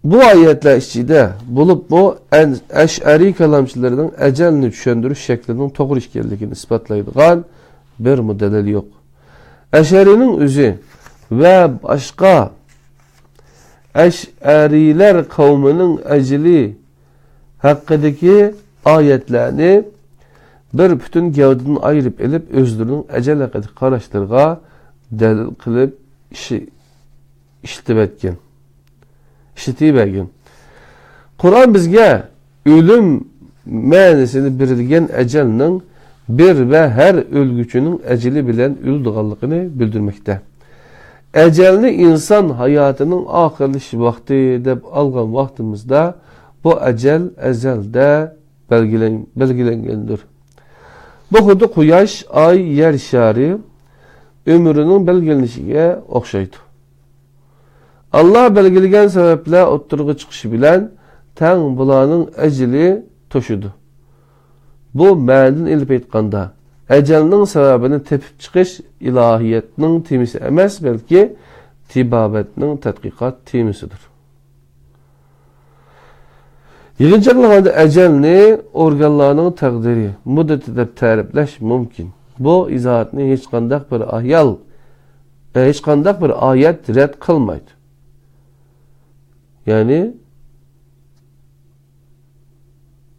بۇ ئايەتلەر ئىچىدە بولۇپمۇ ئەن-، ئەشئەرىي كالامچىلىرىنىڭ ئەجەلنى چۈشەندۈرۈش شەكلىنىڭ توغرا ئىكەنلىكىنى ئىسپاتلايدىغان بىرمۇ دەلىل يوق. ئەشئەرىنىڭ ئۆزى ۋە باشقا ئەشئەرىيلەر قەۋمىنىڭ ئەجىلى ھەققىدىكى ئايەتلەرنى بىر پۈتۈن گەۋدىدىن ئايرىپ ئېلىپ، ئۆزلىرىنىڭ ئەجەل ھەققىدىكى قاراشلىرىغا دەلىل قىلىپ ئىشى-، ئىشلىتىۋەتكەن، ئىشلىتىۋەرگەن. قۇرئان بىزگە ئۆلۈم مەنىسىنى بېرىلگەن ئەجەلنىڭ بىر ۋە ھەر ئۆلگۈچىنىڭ ئەجىلى بىلەن ئۆلىدىغانلىقىنى بىلدۈرمەكتە. ئەجەلنى ئىنسان ھاياتىنىڭ ئاخىرلىشىش ۋاقتى دەپ ئالغان ۋاقتىمىزدا، بۇ ئەجەل ئەزەلدە بەلگىلەن-، بەلگىلەنگەندۇر. بۇ خۇددى قۇياش، ئاي، يەر شارى ئۆمرىنىڭ بەلگىلىنىشىگە ئوخشايدۇ. ئاللا بەلگىلىگەن سەۋەبلەر ئوتتۇرىغا چىقىشى بىلەن تەڭ بۇلارنىڭ ئەجىلى توشىدۇ. بۇ مەنىدىن ئېلىپ ئېيتقاندا، ئەجەلنىڭ سەۋەبىنى تېپىپ چىقىش ئىلاھىيەتنىڭ تېمىسى ئەمەس، بەلكى تېبابەتنىڭ تەتقىقات تېمىسىدۇر. يىغىنچاقلىغاندا ئەجەلنى ئورگانلارنىڭ تەقدىرى، مۇددىتى دەپ تەرىپلەش مۇمكىن. بۇ ئىزاھاتنى ھېچقانداق بىر ئايال، ئە، ھېچقانداق بىر ئايەت رەت قىلمايدۇ. يەنى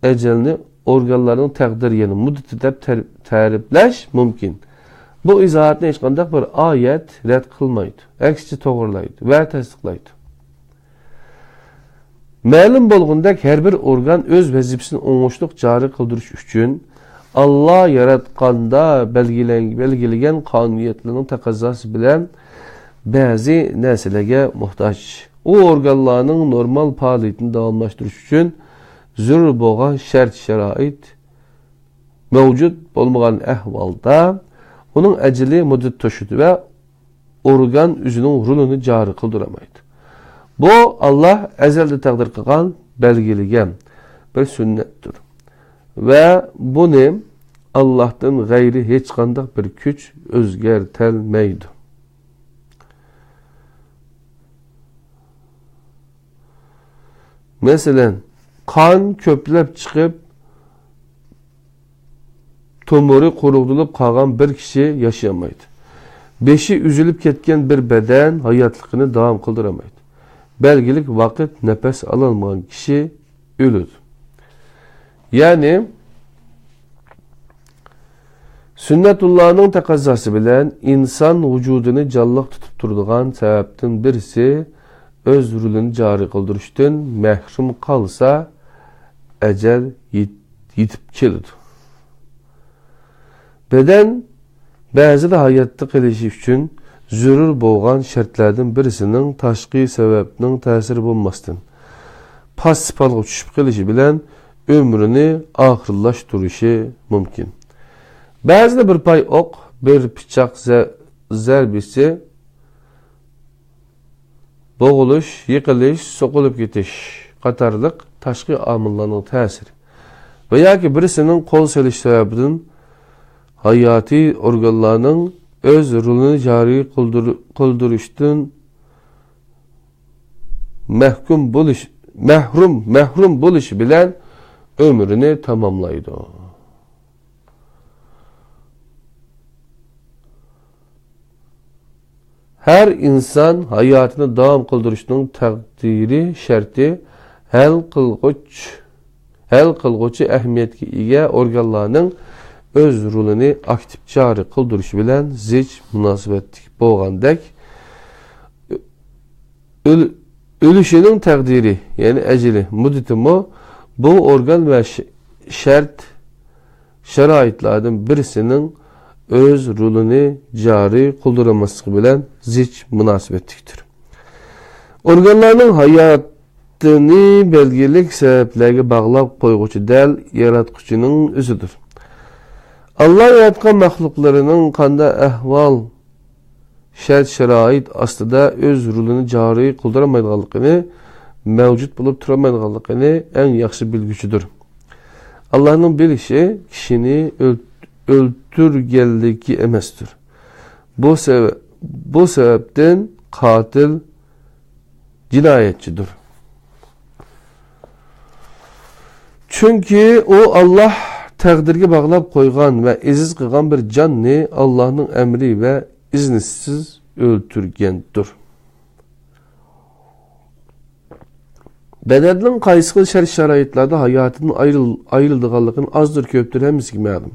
ئەجەلنى ئورگانلارنىڭ تەقدىرى، يەنى مۇددىتى دەپ تەر-، تەرىپلەش مۇمكىن. بۇ ئىزاھاتنى ھېچقانداق بىر ئايەت رەت قىلمايدۇ، ئەكسىچە توغرىلايدۇ ۋە تەستىقلايدۇ. مەلۇم بولغىنىدەك، ھەر بىر ئورگان ئۆز ۋەزىپىسىنى ئوڭۇشلۇق جارى قىلدۇرۇش ئۈچۈن ئاللا ياراتقاندا بەلگىلەن-، بەلگىلىگەن قانۇنىيەتلەرنىڭ تەقەززاسى بىلەن بەزى نەرسىلەرگە موھتاج. ئۇ ئورگانلارنىڭ نورمال پائالىيىتىنى داۋاملاشتۇرۇش ئۈچۈن زۆرۈر بولغان شەرت-شارائىت مەۋجۇت بولمىغان ئەھۋالدا، ئۇنىڭ ئەجەلى مۇددىتى توشىدۇ ۋە ئورگان ئۆزىنىڭ رولىنى جارى قىلدۇرالمايدۇ. بۇ، ئاللا ئەزەلدە تەقدىر قىلغان، بەلگىلىگەن بىر سۈننەتتۇر. ۋە بۇنى ئاللاھتىن غەيرى ھېچقانداق بىر كۈچ ئۆزگەرتەلمەيدۇ. مەسىلەن، قان كۆپلەپ چىقىپ، تومۇرى قۇرۇقلىنىپ قالغان بىر كىشى ياشىيالمايدۇ. بېشى ئۈزۈلۈپ كەتكەن بىر بەدەن ھاياتلىقىنى داۋام قىلدۇرالمايدۇ. بەلگىلىك ۋاقىت نەپەس ئالالمىغان كىشى ئۆلىدۇ. يەنى، سۈننەتۇللانىڭ تەقەززاسى بىلەن ئىنسان ۋۇجۇدىنى جانلىق تۇتۇپ تۇرىدىغان سەۋەبتىن بىرسى، ئۆز رولىنى جارى قىلدۇرۇشتىن مەھرۇم قالسا، ئەجەل يېت-، يېتىپ كېلىدۇ. بەدەن بەزىدە ھاياتتا قېلىشى ئۈچۈن زۆرۈر بولغان شەرتلەردىن بىرسىنىڭ تاشقى سەۋەبنىڭ تەسىرى بولماستىن، پاسسىپ ھالغا چۈشۈپ قېلىشى بىلەن ئۆمرىنى ئاخىرلاشتۇرۇشى مۇمكىن. بەزىدە بىر پاي ئوق، بىر پىچاق زە-، زەربىسى، بوغۇلۇش، يىقىلىش، سوقۇلۇپ كېتىش قاتارلىق تاشقى ئامىللارنىڭ تەسىرى ۋە ياكى بىرسىنىڭ قول سېلىشى سەۋەبىدىن ھاياتىي ئورگانلارنىڭ ئۆز رولىنى جارى قىلدۇر-، قىلدۇرۇشتىن مەھكۇم بولۇش، مەھرۇم، مەھرۇم بولۇشى بىلەن ئۆمرىنى تاماملايدۇ. ھەر ئىنسان ھاياتىنى داۋام قىلدۇرۇشنىڭ تەقدىرى شەرتى ھەل قىلغۇچ، ھەل قىلغۇچى ئەھمىيەتكە ئىگە ئورگانلارنىڭ ئۆز رولىنى ئاكتىپ جارى قىلدۇرۇشى بىلەن زىچ مۇناسىۋەتلىك بولغاندەك، ئۆل-، ئۆلۈشىنىڭ تەقدىرى، يەنى ئەجىلى، مۇددىتىمۇ بۇ ئورگان ۋە ش-، شەرت، شارائىتلاردىن بىرسىنىڭ ئۆز رولىنى جارى قىلدۇرالماسلىقى بىلەن زىچ مۇناسىۋەتلىكتۇر. ئورگانلارنىڭ ھاياتىنى بەلگىلىك سەۋەبلەرگە باغلاپ قويغۇچى دەل ياراتقۇچىنىڭ ئۆزىدۇر. ئاللا ياراتقان مەخلۇقلىرىنىڭ قانداق ئەھۋال، شەرت-شارائىت ئاستىدا ئۆز رولىنى جارى قىلدۇرالمايدىغانلىقىنى، مەۋجۇت بولۇپ تۇرالمايدىغانلىقىنى ئەڭ ياخشى بىلگۈچىدۇر. ئاللانىڭ بىلىشى كىشىنى ئۆل-، ئۆلتۈرگەنلىكى ئەمەستۇر. بۇ سەۋە-، بۇ سەۋەبتىن قاتىل جىنايەتچىدۇر. چۈنكى ئۇ ئاللا تەقدىرگە باغلاپ قويغان ۋە ئەزىز قىلغان بىر جاننى ئاللانىڭ ئەمرى ۋە ئىزنىسىز ئۆلتۈرگەندۇر. بەدەننىڭ قايسى خىل شەرت-شارائىتلاردا ھاياتىدىن ئايرىل-، ئايرىلىدىغانلىقىنى ئازدۇر كۆپتۇر ھەممىسىگە مەلۇم.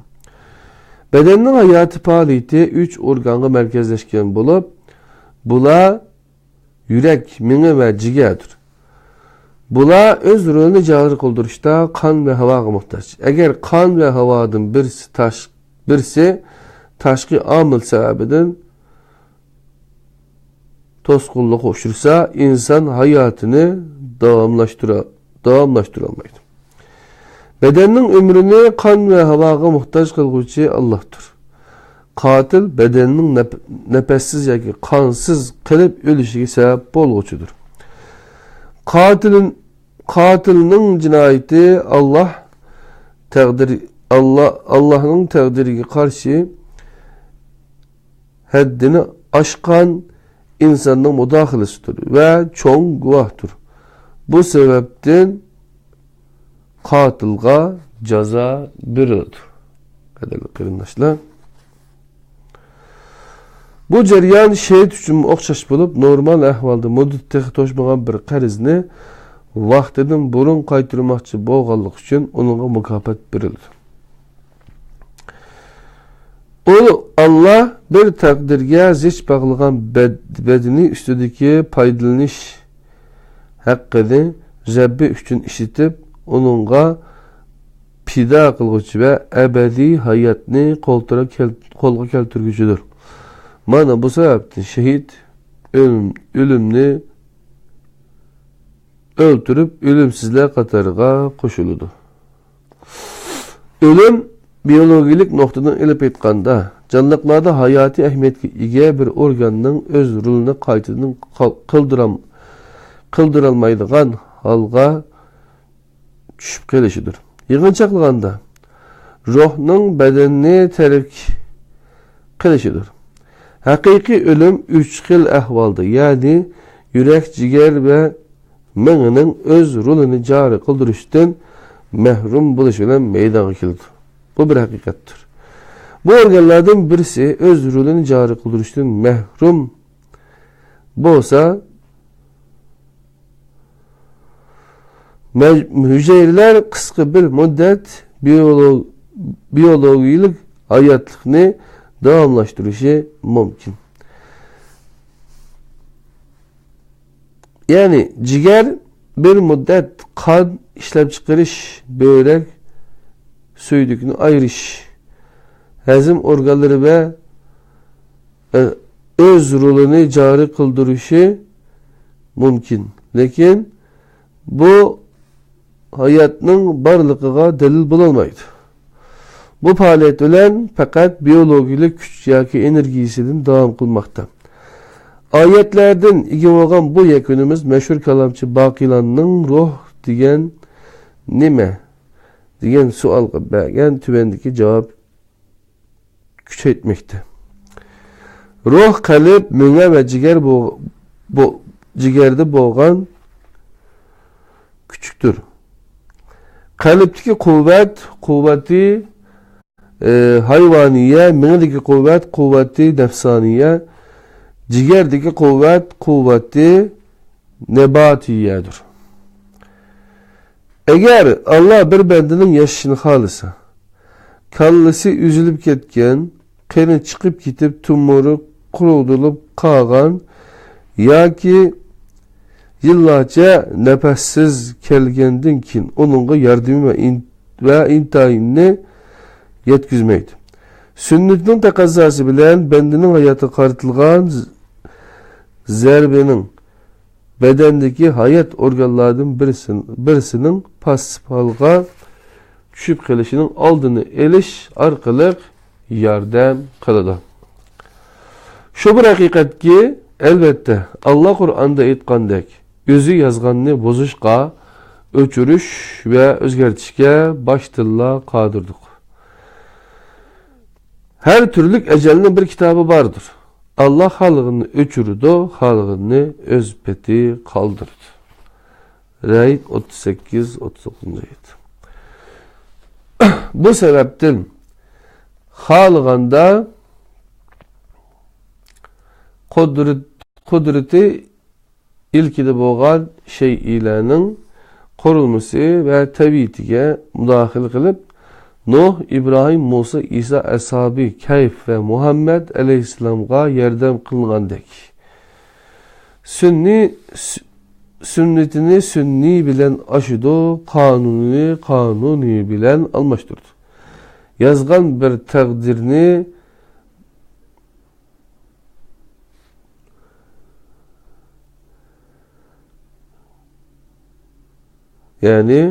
بەدەننىڭ ھاياتىي پائالىيىتى ئۈچ ئورگانغا مەركەزلەشكەن بولۇپ، بۇلار يۈرەك، مېڭە ۋە جىگەردۇر. بۇلار ئۆز رولىنى جارى قىلدۇرۇشتا قان ۋە ھاۋاغا موھتاج. ئەگەر قان ۋە ھاۋادىن بىرسى تاش-، بىرسى تاشقى ئامىل سەۋەبىدىن توسقۇنلۇققا ئۇچرىسا، ئىنسان ھاياتىنى داۋاملاشتۇرا-، داۋاملاشتۇرالمايدۇ. بەدەننىڭ ئۆمرىنى قان ۋە ھاۋاغا موھتاج قىلغۇچى ئاللاھتۇر. قاتىل بەدەننىڭ نەپ-، نەپەسسىز ياكى قانسىز قېلىپ ئۆلۈشىگە سەۋەب بولغۇچىدۇر. قاتىل، قاتىلنىڭ جىنايىتى ئاللاھ تەقدىرى، ئاللاھ، ئاللاھنىڭ تەقدىرىگە قارشى ھەددىنى ئاشقان ئىنساننىڭ مۇداخىلىسىدۇر ۋە چوڭ گۇناھتۇر. بۇ سەۋەبتىن قاتىلغا جازا بېرىلىدۇ. قەدىرلىك قېرىنداشلار، بۇ جەريان شېھىت ئۈچۈنمۇ ئوخشاش بولۇپ، نورمال ئەھۋالدا مۇددىتى تېخى توشمىغان بىر قەرزنى ۋاقتىدىن بۇرۇن قايتۇرماقچى بولغانلىقى ئۈچۈن ئۇنىڭغا مۇكاپات بېرىلىدۇ. ئۇ، ئاللا بىر تەقدىرگە زىچ باغلىغان بەد-، بەدىنى ئۈستىدىكى پايدىلىنىش ھەققىنى رەببى ئۈچۈن ئىشلىتىپ، ئۇنىڭغا پىدا قىلغۇچى ۋە ئەبەدىي ھاياتنى قولتۇرا كەل-، قولغا كەلتۈرگۈچىدۇر. مانا بۇ سەۋەبتىن شېھىت ئۆلۈم، ئۆلۈمنى ئۆلتۈرۈپ، ئۆلۈمسىزلەر قاتارىغا قوشۇلىدۇ. ئۆلۈم بىيولوگىيىلىك نۇقتىدىن ئېلىپ ئېيتقاندا، جانلىقلاردا ھاياتىي ئەھمىيەتكە ئىگە بىر ئورگاننىڭ ئۆز رولىنى قايتىدىن قال-، قىلدۇرام-، قىلدۇرالمايدىغان ھالغا چۈشۈپ قېلىشىدۇر. يىغىنچاقلىغاندا، روھنىڭ بەدەننى تەرك قىلىشىدۇر. ھەقىقىي ئۆلۈم ئۈچ خىل ئەھۋالدا، يەنى يۈرەك، جىگەر ۋە مېڭىنىڭ ئۆز رولىنى جارى قىلدۇرۇشتىن مەھرۇم بولۇش بىلەن مەيدانغا كېلىدۇ. بۇ بىر ھەقىقەتتۇر. بۇ ئورگانلاردىن بىرسى ئۆز رولىنى جارى قىلدۇرۇشتىن مەھرۇم بولسا، مەج-، ھۈجەيرىلەر قىسقا بىر مۇددەت بىيولو-، بىيولوگىيىلىك ھاياتلىقنى داۋاملاشتۇرۇشى مۇمكىن. يەنى جىگەر بىر مۇددەت قان ئىشلەپچىقىرىش، بۆرەك، سۈيدۈكنى ئايرىش، ھەزىم ئورگانلىرى ۋە، ئە، ئۆز رولىنى جارى قىلدۇرۇشى مۇمكىن. لېكىن بۇ ھاياتنىڭ بارلىقىغا دەلىل بولالمايدۇ. بۇ پائالىيەت بىلەن پەقەت بىيولوگىيىلىك كۈچ ياكى ئېنېرگىيىسىدىن داۋام قىلماقتا. ئايەتلەردىن ئىگە بولغان بۇ يەكۈنىمىز مەشھۇر كالامچى باقىلاننىڭ روھ دېگەن نېمە؟ دېگەن سوئالغا بەرگەن تۆۋەندىكى جاۋاب كۈچەيتمەكتە. روھ قەلب، مېڭە ۋە جىگەر بو-، بو-، جىگەردە بولغان كۈچۈكتۇر. قەلبتىكى قۇۋۋەت، قۇۋۋەتى، ئى، ھايۋانىيە، مېڭىدىكى قۇۋۋەت، قۇۋۋەتى نەپسانىيە، جىگەردىكى قۇۋۋەت، قۇۋۋەتى نەباتىيەدۇر. ئەگەر ئاللا بىر بەندىنىڭ ياشىشىنى خالىسا، كاللىسى ئۈزۈلۈپ كەتكەن، قېنى چىقىپ كېتىپ، تومۇرى قۇرۇلۇپ قالغان ياكى يىللارچە نەپەسسىز كەلگەندىن كېيىن ئۇنىڭغا ياردىمى ۋە ئىن-، ۋە ئىنتايىننى يەتكۈزمەيدۇ. سۈننىتىنىڭ تەقەززاسى بىلەن بەندىنىڭ ھاياتىغا قارىتىلغان ز-، زەربىنىڭ بەدەندىكى ھايات ئورگانلاردىن بىرسىن-، بىرسىنىڭ پاسسىپ ھالغا چۈشۈپ قېلىشىنىڭ ئالدىنى ئېلىش ئارقىلىق ياردەم قىلىدۇ. شۇ بىر ھەقىقەتكى، ئەلۋەتتە، ئاللا قۇرئاندا ئېيتقاندەك، ئۆزى يازغاننى بۇزۇشقا، ئۆچۈرۈش ۋە ئۆزگەرتىشكە باشتىنلا قادىردۇر. ھەر تۈرلۈك ئەجەلنىڭ بىر كىتابى باردۇر. ئاللا خالىغىنىنى ئۆچۈرىدۇ، خالىغىنىنى ئۆز پېتى قالدۇرىدۇ. رەئد ئوتتۇز سەككىز، ئوتتۇز توققۇزىنچى ئايەت. بۇ سەۋەبتىن خالىغاندا قۇدرەت-، قۇدرىتى ئىلكىدە بولغان شەيئىلەرنىڭ قۇرۇلمىسى ۋە تەبىئىتىگە مۇداخىلە قىلىپ، نۇھ، ئىبراھىم، مۇسا، ئىسا، ئەسھابى كەھف ۋە مۇھەممەد ئەلەيھىسسالامغا ياردەم قىلغاندەك، سۈننى، سۈ-، سۈننىتىنى سۈننى بىلەن ئاشىدۇ، قانۇنىنى قانۇنى بىلەن ئالماشتۇرىدۇ. يازغان بىر تەقدىرنى يەنى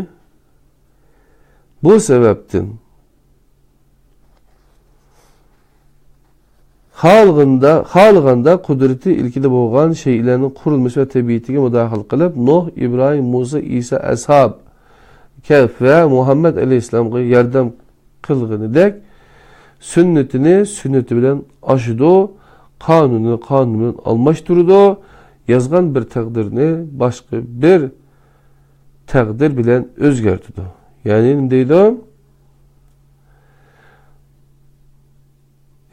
بۇ سەۋەبتىن خالىغاندا، خالىغاندا قۇدرىتى ئىلكىدە بولغان شەيئىلەرنىڭ قۇرۇلمىسى ۋە تەبىئىتىگە مۇداخىلە قىلىپ، نۇھ، ئىبراھىم، مۇسا، ئىسا، ئەسھاب، كەھف ۋە مۇھەممەد ئەلەيھىسسالامغا ياردەم قىلغىنىدەك، سۈننىتىنى سۈننىتى بىلەن ئاشىدۇ، قانۇنىنى قانۇن بىلەن ئالماشتۇرىدۇ، يازغان بىر تەقدىرنى باشقا بىر تەقدىر بىلەن ئۆزگەرتىدۇ. يەنى نېمە دەيدۇ؟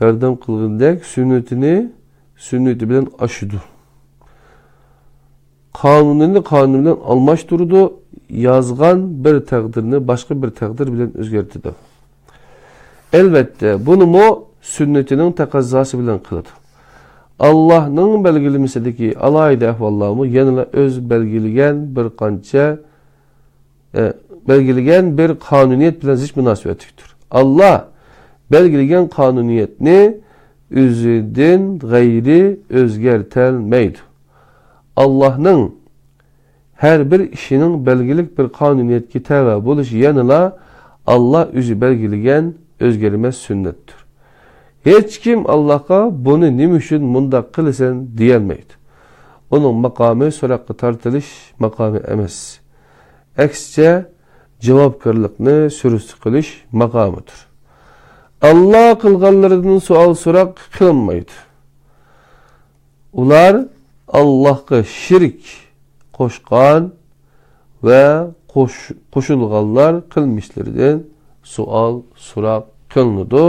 ياردەم قىلغىنىدەك سۈننىتىنى سۈننىتى بىلەن ئاشىدۇ. قانۇنىنى قانۇن بىلەن ئالماشتۇرىدۇ، يازغان بىر تەقدىرنى باشقا بىر تەقدىر بىلەن ئۆزگەرتىدۇ. ئەلۋەتتە، بۇنىمۇ سۈننىتىنىڭ تەقەززاسى بىلەن قىلىدۇ. ئاللاھنىڭ بەلگىلىمىسىدىكى ئالاھىدە ئەھۋاللارمۇ يەنىلا ئۆز بەلگىلىگەن بىر قانچە، ئە، بەلگىلىگەن بىر قانۇنىيەت بىلەن زىچ مۇناسىۋەتلىكتۇر. ئاللا بەلگىلىگەن قانۇنىيەتنى ئۆزىدىن غەيرى ئۆزگەرتەلمەيدۇ. ئاللانىڭ ھەر بىر ئىشىنىڭ بەلگىلىك بىر قانۇنىيەتكە تەۋە بولۇشى يەنىلا ئاللا ئۆزى بەلگىلىگەن ئۆزگەرمەس سۈننەتتۇر. ھېچكىم ئاللاغا بۇنى نېمە ئۈچۈن مۇنداق قىلىسەن دېيەلمەيدۇ. ئۇنىڭ ماقامى سوراققا تارتىلىش ماقامى ئەمەس. ئەكسىچە، جاۋابكارلىقنى سۈرۈستە قىلىش ماقامىدۇر. ئاللا قىلغانلىرىدىن سوئال سوراق قىلىنمايدۇ. ئۇلار ئاللاغا شېرىك قوشقان ۋە قوش-، قوشۇلغانلار قىلمىشلىرىدىن سوئال سوراق قىلىنىدۇ.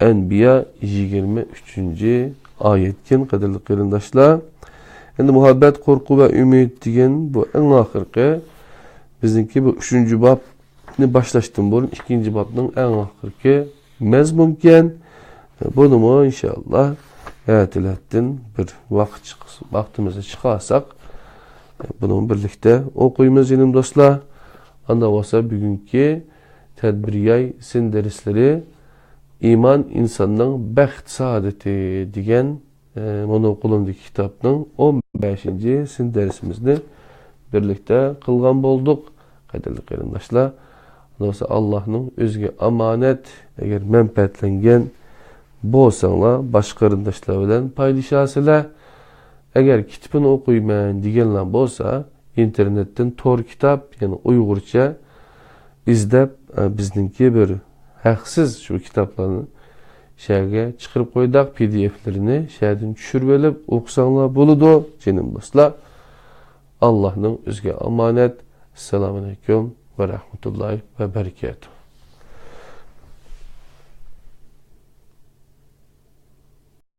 ئەنبىيا يىگىرمە ئۈچىنچى ئايەتكەن، قەدىرلىك قېرىنداشلار. ئەمدى مۇھەببەت، قورقۇ ۋە ئۈمىد دېگەن بۇ ئەڭ ئاخىرقى، بىزنىڭكى بۇ ئۈچىنچى بابنى باشلاشتىن بۇرۇن ئىككىنچى بابنىڭ ئەڭ ئاخىرقى مەزمۇنكەن. بۇنىمۇ ئىنشائاللا ئەتىلەتتىن بىر ۋاقىت چىقسا، ۋاقتىمىزنى چىقارساق، بۇنىمۇ بىرلىكتە ئوقۇيمىز، جېنىم دوستلار. ئاندا بولسا بۈگۈنكى تەدبىرىياي سىن دەرسلىرى ئىمان ئىنساننىڭ بەخت سائادىتى دېگەن، ئە، مانا قولۇمدىكى كىتابنىڭ ئون بەشىنچى سىن دەرسىمىزنى بىرلىكتە قىلغان بولدۇق. قەدىرلىك قېرىنداشلار، بولسا ئاللانىڭ ئۆزىگە ئامانەت، ئەگەر مەنپەئەتلەنگەن بولساڭلار، باشقا قېرىنداشلار بىلەن پايلىشاسىلەر. ئەگەر كىتابىنى ئوقۇيمەن دېگەنلەر بولسا، ئىنتېرنېتتىن تور كىتاب، يەنى ئۇيغۇرچە ئىزدەپ، ئە، بىزنىڭكى بىر ھەقسىز شۇ كىتابلارنى شەھەرگە چىقىرىپ قويدۇق، پى دى ئېفلىرىنى شەھەردىن چۈشۈرۈۋېلىپ ئوقۇساڭلار بولىدۇ، جېنىم دوستلار. ئاللانىڭ ئۆزىگە ئامانەت. ئەسسالامۇ ئەلەيكۇم ۋە رەھمەتۇللاھى ۋە بەرىكاتۇھ.